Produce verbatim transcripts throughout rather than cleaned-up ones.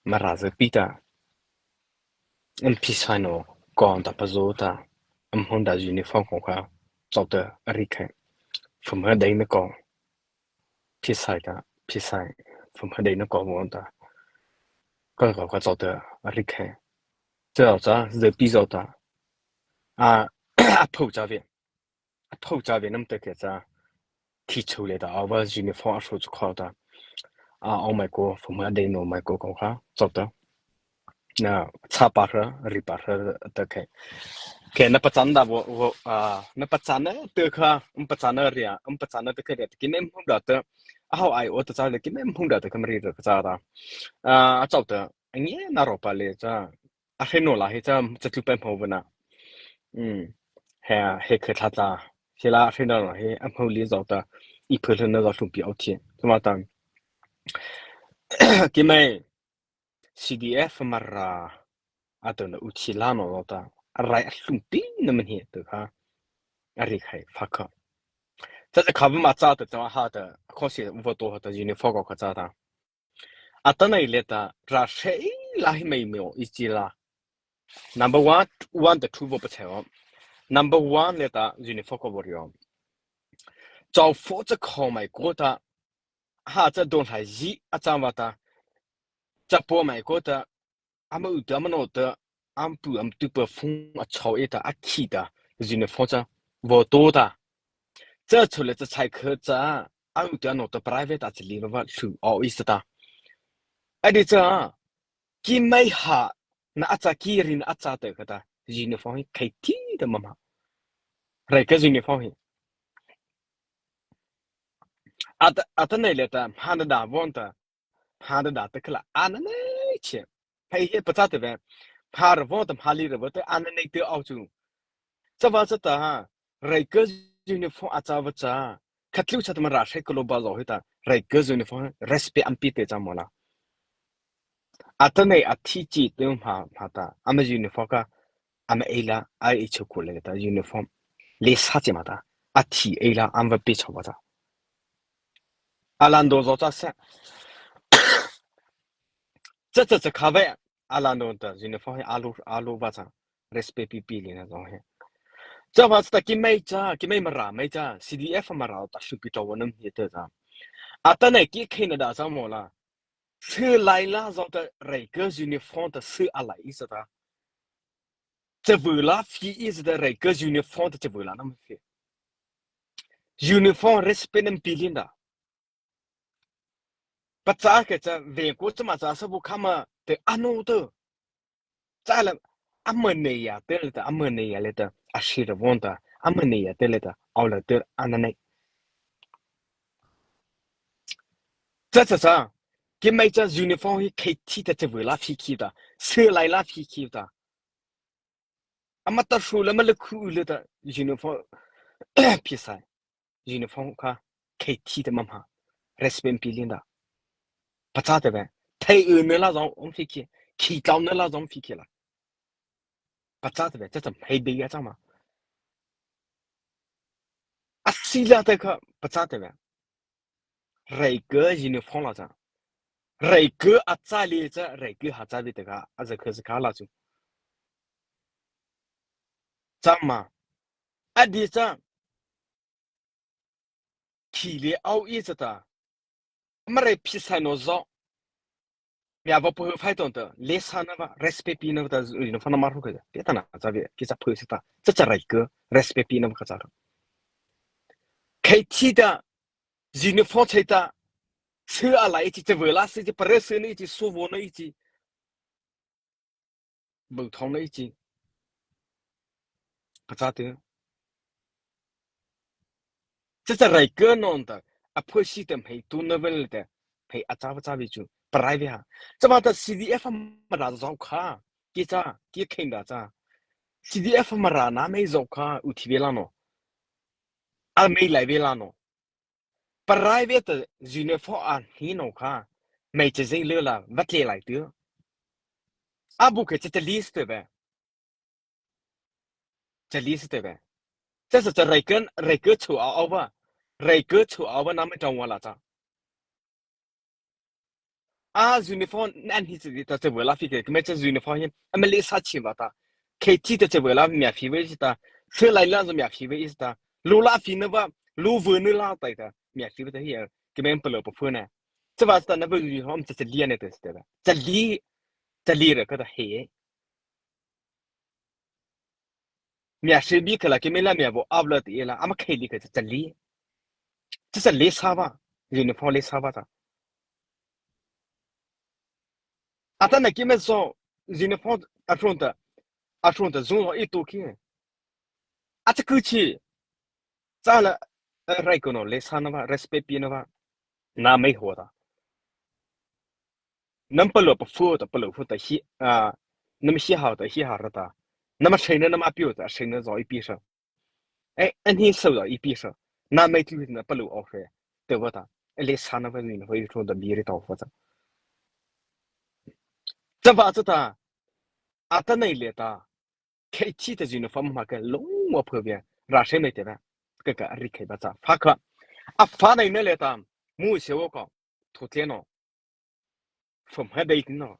Mara zawpi ta, ama pheisaih no kaw ta pazao ta, ama hmô ta uniform kaw kha, chao ta a ri khai. Pha hmô dei na kaw, pheisaih ta, pheisaih, pha hmô dei na kaw vaw ta, kaw kaw kha chao ta a ri khai. Chao cha zawpi zao ta, a, a pho cha vei. A pho cha vei nama ta kei cha, thi chô liata a vaw uniform a hro chu kho ta. A, a mai kaw, pha hmô dei no mai kaw kaw kha, chao ta. Na, cha pa hra, ri pa hra ta kei. Kei na pachâna da vaw, vaw, a, na pachâna ta kha, um pachâna ria, um pachâna ta kha ria, ta kei me hmô da ta. A hao ai o ta cha le, kei me hmô da ta kha mari ta kha cha ta. A, a chao ta, a ngiana ro pa le cha. A hre no la hi cha, cha tlu pai hmô vâna. Um, he, he kha tha ta. He la hre no la hi, a hmô li zao ta. I pho hla na zao hlum pi au thi. Tuma ta. Kei me, C D F Mara, a to na u thi la no zao ta. A rai a hlum pi na man hi ta kha. A ri khai, pha kha. Cha cha kha va ma cha ta, cha ha ta, kho si vaw to ha ta, uniform kaw kha cha ta. Atanoh liata, ra hre la hi mei mei o i chi la. Number one, one ta two vaw pachâ o. Number one liata, uniform kaw vaw ri o. Chao pho cha kho mai kaw ta, ha cha don hai zi a cha va ta. Cha po mai kaw ta, ama u ta, ama no ta, ama pu, ama tu pa phung a chao e ta, a khi ta, uniform cha, vaw to ta. Cha chô le cha chai kha cha, a u ta no ta private a chi li va va hlu o i sa ta. A di cha, kei mei ha, na a cha kei ri na a cha ta kha ta, uniform hi khai thi ta ma ma. Rai ka uniform hi. Ata, atanoh liata, hmâ da da vaw ta, hmâ da da ta kha la, a na nei che. Hei he pachâ ta vei, hmâ ra vaw ta hmâ li ra vaw ta, a na nei ta au chu. Cha va cha ta ha, rai ka uniform a cha va cha, kha tlu cha ta Mara hre ka lo ba zao hi ta, rai ka uniform respect ama pi ta cha mo la. Atanoh a thi chi ta hmâ, hmâ ta, ama uniform kha, ama ei la, a ei chô ko le ta uniform. Le sa chi ma ta, a thi ei la, ama va pi chao va ta. A la ndo zao cha sa. Cha cha cha kha vei, a la ndo ta, uniform hi a lo, a lo va cha. Respect pi pi li na zao hi. Cha va cha ta kei mei cha, kei mei Mara mei cha, C D F Mara ta hlu pi ta vaw nam hi ta cha. Atanoh kei khei na da cha mo la. Sih lai la zao ta rai ka uniform ta sih a lai i sa ta. Cha vei la phi i sa ta rai ka uniform ta cha vei la nama phi. Uniform respect nama pi lin da. Pachâ kei cha vei ko cha ma cha sa bu kha ma te a no ta. Cha la, ama nei ya te le ta, ama nei ya le ta, a shi ra vaw ta, ama nei ya te le ta, au la te a na nei. Cha cha cha, kei mei cha uniform hi khai thi ta cha vei la phi khi ta, sih lai la phi khi ta. Ama ta hru la ma la khu le ta, uniform, pheisaih. Uniform kha, khai thi ta ma ma. Respect pi lin da. Pachâ ta vei. Thei u ne la zao, um phi khi. Khi tao ne la zao, um phi khi la. Pachâ ta vei, cha cha hei dei ya cha ma. A si la ta kha, pachâ ta vei. Rai ka uniform la cha. Rai ka a cha le cha, rai ka ha cha vei ta kha, a za kha za kha la chu. Cha ma. A di cha. Khi le au i cha ta. Mara pheisaih no zao. Mia va pho phai ton ta. Le sa na va, respect pi na va ta, uniform na ma ru ka. Pe ta na, cha vei, kei cha pho sa ta. Cha cha rai ka, respect pi na va ka cha ru. Khai thi ta, uniform chai ta. Sih a lai i chi, cha vei la sih i chi, pa re sih na i chi, su vaw na i chi. Bau thong na i chi. Pachâ te. Cha cha rai ka no ta, a pho si ta hmei tu na vei le ta, hmei a cha va cha vei chu, pa rai vei ha. Cha va ta C D F Mara zao kha, kei cha, kei khei da cha. C D F Mara na mei zao kha, u thi vei la no. A mei lai vei la no. Private uniform a hni no kha, mei cha zing le la, va tle lai tu. A bu kei cha cha list te vei. Cha list te vei. Cha sa cha rai ka, rai ka chu a au va. Rai ka chu a au va na mei tao wa la cha. a uniform na hi chi ta che vei la phi ke, kei mei cha uniform hi, a mei le sa chi va ta. Kei chi ta che vei la mia phi vei chi ta, se lai la zo mia phi vei chi ta. Lo la phi na va, lo vei na la ta ta, mia phi vei ta hi, kei mei palôh pa phu na. Cha va ta na vei uniform cha cha li ne ta ta. Cha li, cha li ra ka ta he. Mia se bi kala kei mei la mia bo avla ti la, ama kei li ka cha li. Cha cha li sa va, uniform li sa va ta. Ata na kei mei zo, uniform a front ta, a front ta zung lo i to ki. A cha ku chi. Cha la, rai ko no li sa na va, respect pi na va. Na mei ho ta. Nama palôh pa phu ta, palôh phu ta hi, a, nama hi hao ta, hi hao ra ta. Nama sena, nama piu ta, sena zo i pi sa. E, an hi so zo i pi sa. Na mei tu na palôh o fe. Te va ta. E le sa na va ni na va i tho da bi ri ta va ta. Cha va cha ta. Ata nei le ta. Kei chi ta uniform ma ka long wa phu bia. Ra se mei te ba. Ka ka ri kei ba cha. Fa ka. A fa nei na le ta. Mu se wo ko. Thu tle no. Pham ha dei ti no.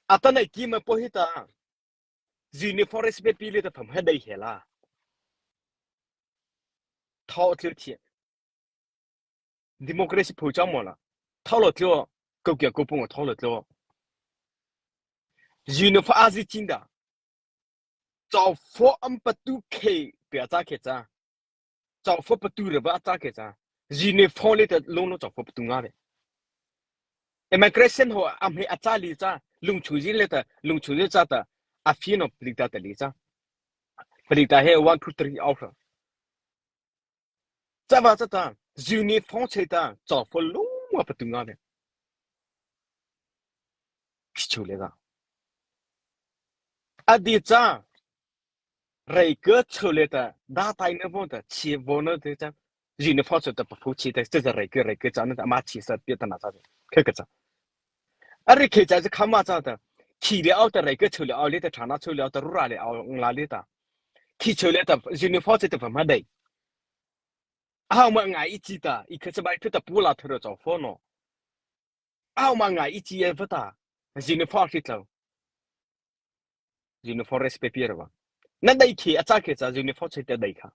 Ata nei ki ma po hi ta. Uniform respect pi le ta pham ha dei he la. Thao tlio thi. Democracy phu cha mo la. Thao lo tlio. Ko kia ko pung thao lo tlio. Uniform a zi chin da. Chau pho am patu khe pia cha khe cha. Chau pho patu re ba cha khe cha. Uniform le ta long no chau pho patu nga be. Immigration ho am he a cha li cha. Lung chu zi le ta, lung chu zi cha ta. A phi no plik ta ta li cha. Plik ta he one, two, three out. Cha va cha ta, uniform che ta, chau pho long wa patu nga be. Ki chu le ta. A di cha, rei ke chu le ta, da tai na vo ta, chi vo na te cha. Uniform che ta pa phu chi ta, cha cha rei ke, rei ke cha na ta, ma chi sa pi ta na cha. Ke ke cha. A ri khe cha cha kha ma cha ta. Khi le au ta rei ke chu le au le ta, cha na chu le au ta, ru ra le au, ng la le ta. Khi chu le ta, uniform che ta pham ha dei. Au ma ngai i chi ta, i kha cha bai phu ta pu la thu ro chau pho no. Au ma ngai i chi e va ta. Uniform si tlo. Uniform respect pi ra va. Na dei khi a cha khe cha uniform che ta dei kha.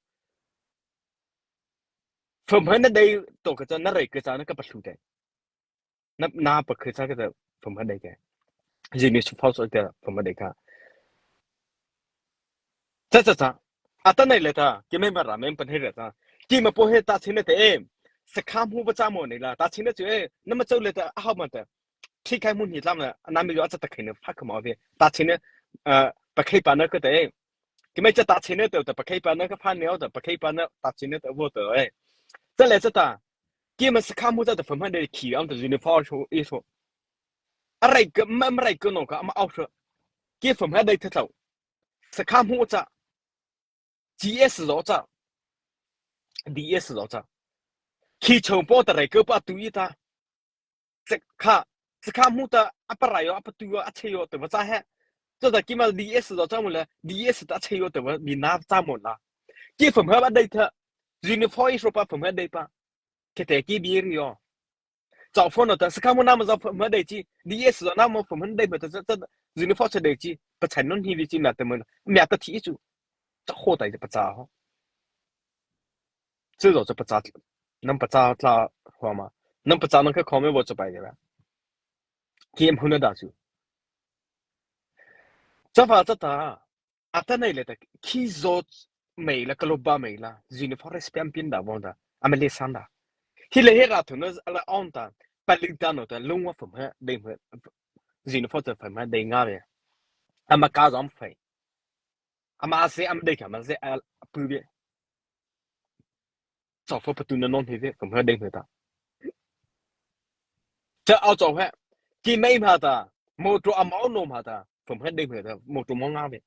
Pham ha na dei to ka cha na rei ke cha na ka pa hlu dei. Na, na pa khe cha ka cha pham ha dei ke. Uniform che ta pham ha dei kha. Cha cha cha. Ata nei le ta, kei mei ma ra mei pan he re ta. Kei ma po he ta chine te e. Sa kha mu ba cha mo nei la, ta chine chu e, na ma chau le ta, a hao ma ta. Thi khai mu ni lam na, na mi yo a cha ta khai ne pha kha ma ve. Ta chine, a, pa khai pa na ka te. Kei mei cha ta chine te, ta pa khai pa na ka pha ne o ta, pa khai pa na, ta chine te vo te e. Cha le cha ta. Kei ma sa kha mu cha ta pham ha dei khi am ta uniform so, i so. A rei ke, ma, ma rei ke no ka, ma au so. Kei pham ha dei ta tau. Sa kha mu cha. G S zo cha. D S zo cha. Khi chau po ta rei ke pa tu i ta. Sa kha, sa kha mu ta a pa rai yo, a pa tu yo, a che yo, te va cha he. Cho ta kei ma D S zo cha mu le, D S ta che yo, te va mi na cha mu la. Kei pham ha ba dei ta. Uniform i so pa pham ha dei pa. Kei te kei bi ri yo. Chau pho no ta, sa kha mu na ma zo pham ha dei chi. D S zo na ma pham ha dei ma ta, cha, cha, uniform cha dei chi. Pa chan non hi vi chi na te ma. Mia ta thi chu. Cha ho ta i pa cha ho. Chu zo cha pa cha. Nam pa cha tla ho ma. Nam pa cha nam kha kho me vo cha pai de ba. Kei am hu na da chu. Cha va cha ta. Ata nei le ta, khi zo mei la, ka lo ba mei la, uniform respect am pin da vong da, ama le san da. Hi le he ra thu na la on ta, pa ling ta no ta, lung wa pham ha, dei ma, uniform cha pham ha, dei nga ve. Ama ka zo am phai. Ama se am dei ka, ama se a pu ve. Chau pho patu na non hi ve, pham ha dei ma ta. Cha au chau he, kei mei ma ta, motor ama au no ma ta, pham ha dei ma ta, motor mo nga ve.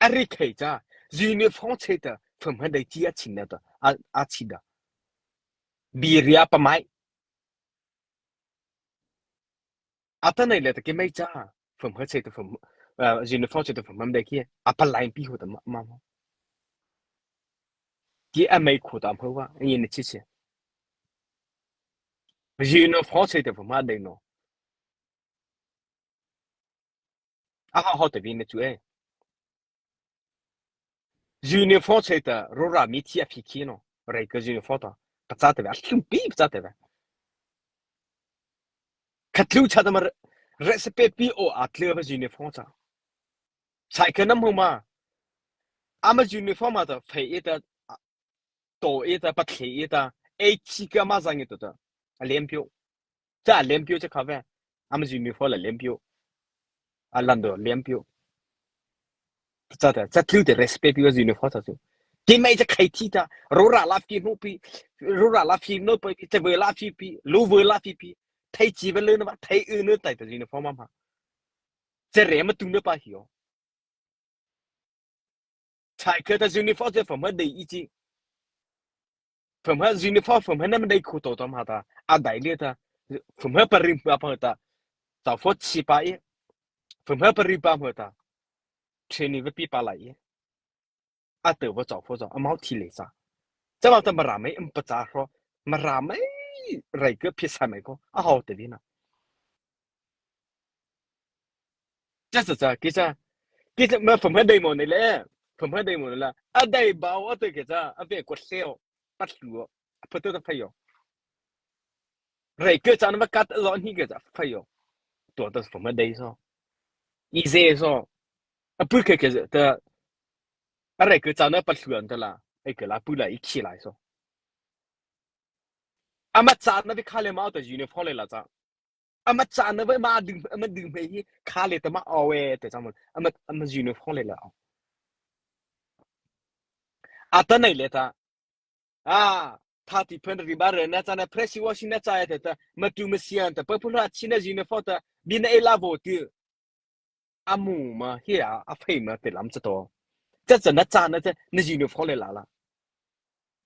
A ri khai cha, uniform che ta, pham ha dei chi a chin na ta, a, a chi da. Bi ri a pa mai. Ata nei le ta kei mei cha, pham ha che ta pham, a, uniform che ta pham ha dei ki, a pa line pi ho ta ma, ma, ma. Kei a mei kho ta am ho va, a yin chi che. Uniform chei ta pha ma dei no. A ha ho ta bi na chu e. Uniform chei ta ro ra mi thi a phi khi no. Rai ka uniform ta. Pachâ ta ve, a thlu pi pachâ ta ve. Kha thlu cha ta ma re, respect pi o a thlu ba uniform cha. Sai ka nam ho ma. Ama uniform ma ta fei e ta, to e ta, pa thei e ta, e chi ka ma zang e to ta. A lem pio. Cha a lem pio cha kha ve. Ama uniform la lem pio. A lan do lem pio. Cha ta, cha thlu te respect pi ba uniform cha chu. Ki mai cha khai thi ta, ro ra la phi no pi, ro ra la phi no pi, cha ve la phi pi, lu ve la phi pi. Thei chi ve le no ba, thei u no tai ta uniform ma. Cha re ma tu no pa hi o. Chai kha ta uniform cha pha ma dei i chi. Pha ma uniform pha ma na ma dei khu to to ma ta. A dai le ta. Pha ma pa rim pa pa ta. Cha pho chi pa i. Pha ma pa rim pa ma ta. Training va pi pa lai i. A te va cha pho cha. A mau thi le cha. Cha ma ta ma ra mai em pa cha ro. Ma ra mai rai ka phi sa mai ko. A ho te vi na. Cha cha cha, ki cha, ki cha, ma pha ma dei mo nei le, pha ma dei mo nei la, a dei ba o a te ki cha, a ve ko hleo, pa hlu o, a pha to ta pha yo. Rai ke cha na ma kat lo ni ke cha, pha yo. To ta pha ma dei so. I ze so. A pu ke ke ta, a rai ke cha na pa hlu an ta la, e ke la pu la i khi lai so. Ama cha na vi kha le ma o ta uniform le la cha. Ama cha na ve ma ding, ama ding mei hi kha le ta ma aw e te cha mo. Ama, ama uniform le la. A ta nei le ta. A, tha ti phen ri ba re na cha na pressure washing na cha ya te ta. Ma tu ma sian ta. Pa pu la chi na uniform ta. Bi na e la vo ti. A mu ma hi a, a phei ma te lam cha to. Cha cha na cha na cha na uniform le la la.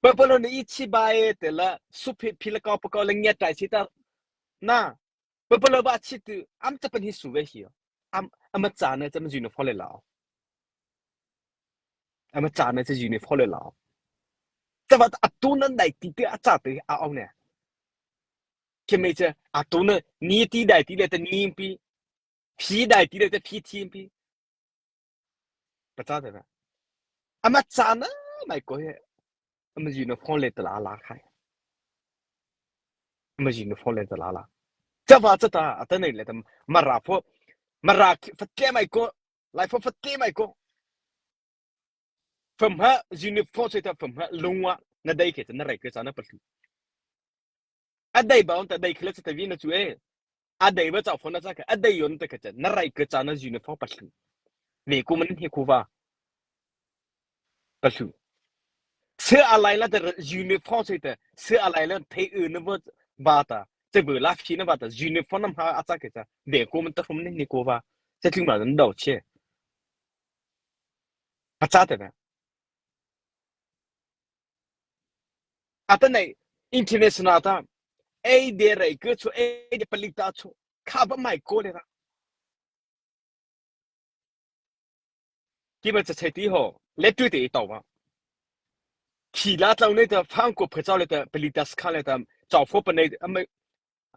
Pa pa lo na i chi ba e te la su phi phi la ka pa ka la ngia tai chi ta. Na. Pa pa lo ba chi tu am cha pa ni su ve hi. Am, ama cha na cha na uniform le la. Ama cha na cha uniform le la. Cha ba a tu na dai ti te a cha te a au ne. Ke me cha a tu na ni ti dai ti le ta ni pi. Phi dai ti le ta phi ti pi. Pa cha te ba. Ama cha na mai ko he. Ama uniform le ta la la khai. Ama uniform le ta la la. Cha ba cha ta, a ta nei le ta, ma ra pho, ma ra ki, fa te mai ko, lai pho fa te mai ko. Pha ma uniform chei ta pha ma lungwa, na dei ke ta, na rai ke cha na pa hlu. A dei ba on ta dei khle cha ta vi na chu e. A dei ba cha pho na cha ka, a dei yon ta ka cha, na rai ke cha na uniform pa hlu. Ve ko man ni ko va. Pa hlu. Se a lai la ta uniform chei ta, se a lai la thei u na va ba ta, che bu la phi na ba ta, uniform nam ha a cha ke cha, ve ko man ta hom ni ni ko va. Che tling ma na dau che. Pa cha te na. A ta nei, international ta, ei de rai ke chu, ei de palik ta chu, kha ba mai ko le ra. Ki ma cha chei ti ho, le tu te tau ba. Khi la tau nei ta, phang ko pha chau le ta, palik ta skha le ta, chau pho pa nei, a mai,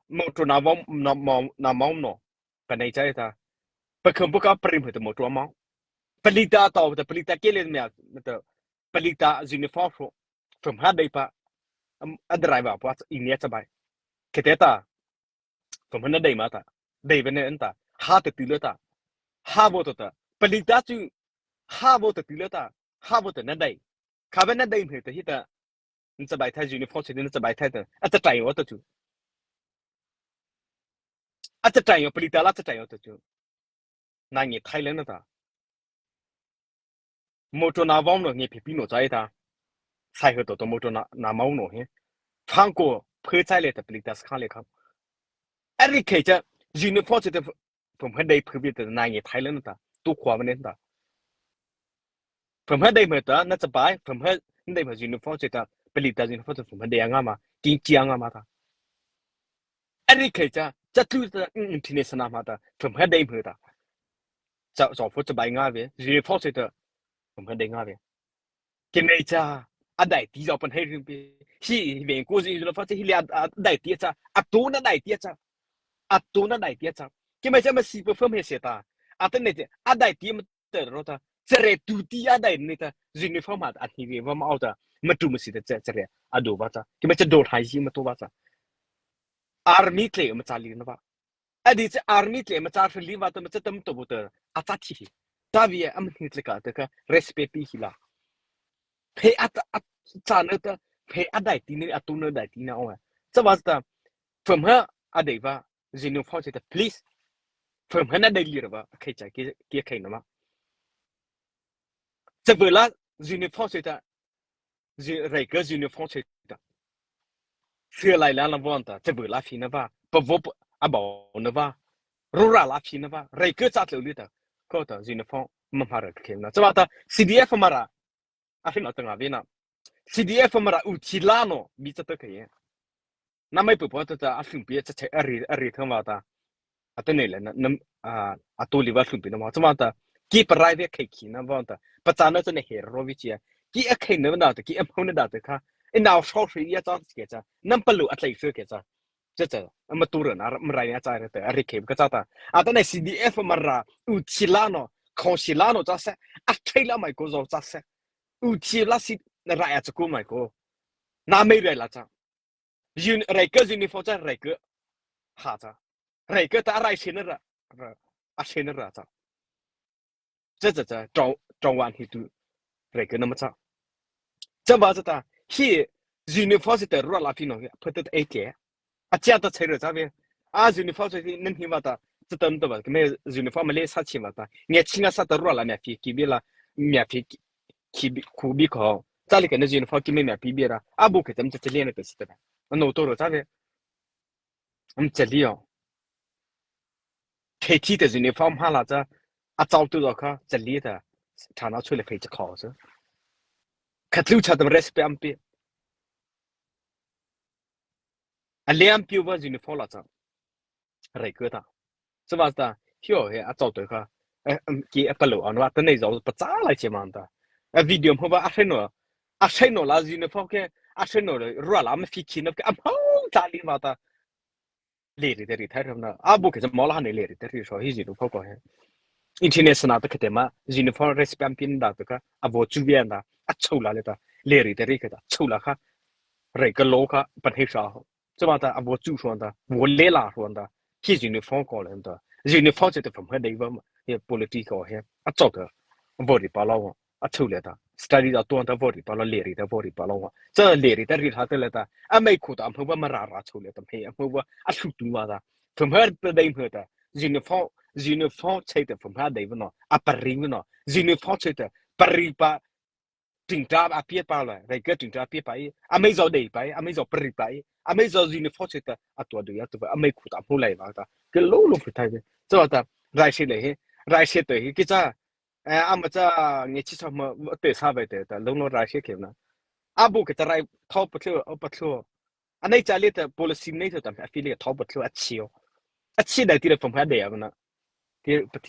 motor na vom, na mau, na mau no. Pa nei cha le ta. Pa kham bu ka prim he ta motor mau. Palik ta tau, ta palik ta ke le me ta. Palik ta uniform pho. Pha ma dei pa. Am, a driver pa i ni cha bai. Ke te ta. Pha ma na dei ma ta. Dei ve ne an ta. Ha ta ti le ta. Ha vo ta ta. Palik ta chu. Ha vo ta ti le ta. Ha vo ta na dei. Kha ve na dei me ta hi ta. N cha bai thai uniform chei na cha bai thai ta. A cha tai o ta chu. A cha tai o palik ta la cha tai o ta chu. Na nge thai le na ta. Motor na vom no nge phi pi no chai ta. Sai he to to motor na, na mau no he. Phang ko phe chai le ta palik ta skha le kha. A ri ke cha uniform chei ta pha ma dei phe bi ta na nge thai le na ta. Tu khwa ma ne ta. Pha ma dei me ta, na cha bai, pha ma dei me uniform chei ta, palik ta uniform chei pha ma dei a nga ma, king chi a nga ma ta. A ri ke cha, cha tu ta, mm, mm, ti ne sa na ma ta, pha ma dei me ta. Cha, cha pho cha bai nga ve, uniform chei ta, pha ma dei nga ve. Ke me cha, a dai ti zau pan hei ring pi, Hi vei ko zi lo fa che hi le a, a daihti cha, a tuna daihti cha. A tuna daihti cha. Keima cha ma si pa pham he se ta. Atanoh te a daihti ma te ro ta. Chare tu ti a dai ni ta. Uniform hat a hi ve va ma au ta. Ma tu ma si ta cha chare. A do va cha. Keima cha do hai si ma to va cha. Army tle ma cha li na va. A di cha army tle ma cha li va ta ma cha tam to bu ta. A cha thi hi. Ta vi a ma hi tle ka ta ka respect pi hi la. Phe a ta a cha na ta. Phe a daihti ni a tuna daihti na o. Cha va ta. Pham ha a dai va. Uniform se ta please. Pham ha na dai li ra va. Khai cha ki ki khai na ma. Cha va la uniform se ta. Zi rai ka uniform se ta. Fe lai la la von ta. Cha va la fi na va. Pa vo pa a ba na va. Ro ra la fi na va. Rai ka cha tlo li ta. Ko ta uniform ma ma ra ka khe na. Cha va ta C D F ma ra. A hina ta nga ve na. C D F ma ra u thi la no. Bi cha ta ka ye. Na mai pu pu ta ta a hlum pi cha cha a ri a ri thang va ta. A ta nei le na nam a a to li va hlum pi na ma cha ma ta. Ki pa rai ve khai ki na va ta. Pa cha na cha ne he ro vi chi a. Ki a khai na na ta ki a hau na da ta kha. I nau shau shi ya cha ke cha. Nam pa lu a tlai shi ke cha. Cha cha. A ma tu ra na ma rai ya cha ra ta. A ri khai ka cha ta. A ta nei C D F ma ra. U thi la no. Khong si la no cha se. A thai la mai ko zo cha se. U thi la si na ra ya cha ko mai ko. Na mai rai la cha. Uni-, rai ka uniform cha rai ka. Ha cha. Rai ka ta rai se na ra. Ra. A se na ra cha. Cha cha cha. Chau, chau wan hi tu. Rai ka na ma cha. Cha ba cha ta. Hi uniform se ta ro la fi no. Pha ta e ke. A cha ta chai ra cha ve. A uniform se nan hi va ta. Cha tam ta ba. Me uniform le sa chi va ta. Nge chi nga sa ta ro la me fi ki bi la. Me fi ki, ki bi, ku bi ko. Cha li ka na uniform ki me me pi bi ra. A bu ke tam cha cha le na ta si ta. No to ro cha ve. Am chali yo. Thei thi ta uniform ha la cha, a chau tu zo kha, chali ta, thana chu le phei cha kho cha. Khat lu cha tam respect am pi. A le am pi va uniform la cha. Rai ka ta. Cha va ta, hio he a chau tu kha. Eh, um, ki a pa lo an va ta nei zo pa cha lai che man ta. A video hmo va a hre no. A hre no la uniform ke, a hre no le, ro la ma fi ki no ke, a hmo ta li va ta. Le ri te ri thai ram na. A bu ke cha mo la ne le ri te ri so hi uniform ko he. International ta ke te ma, uniform respect am pi na ta ka, a vo chu ve na, a chau la le ta, le ri te ri ke ta, chau la kha, rai ka lo kha, pan he sa ho. Cha ma ta, a vo chu so ta, vo le la so ta, hi uniform ko le ta, uniform se te pham he dai va ma, he political he, a chau ta, vo ri pa lo. A chau le ta. Study da tuan ta vo ri pa lo, le ri ta vo ri pa lo. Cha le ri ta ri tha te le ta. A mai khu ta, a hmo va ma ra ra chau le ta, hmo, a hmo va, a hlu tu va ta. Pham ha pa dai hmo ta. Uniform, uniform chai ta pham ha dai va no. A pa ri va no. Uniform chai ta. Pa ri pa. Ting ta a pia pa lo. Rai ka ting ta a pia pa i. A mai zo dai pa i. A mai zo pa ri pa i. A mai zo uniform chai ta. A tua du ya tu va. A mai khu ta hmo lai va ta. Ke lo lo phu thai ve. Cha ta. Rai se le he. Rai se te he. Ki cha. Eh, ama cha nge chi sa ma te sa ve te ta lo no rai se ke na. A bu ke ta rai thau pa thlu, o pa thlu. A nei cha le ta policy nei ta ta a fi le thau pa thlu a chi o. A chi dai ti le pham ha de ya na. Ti pa ti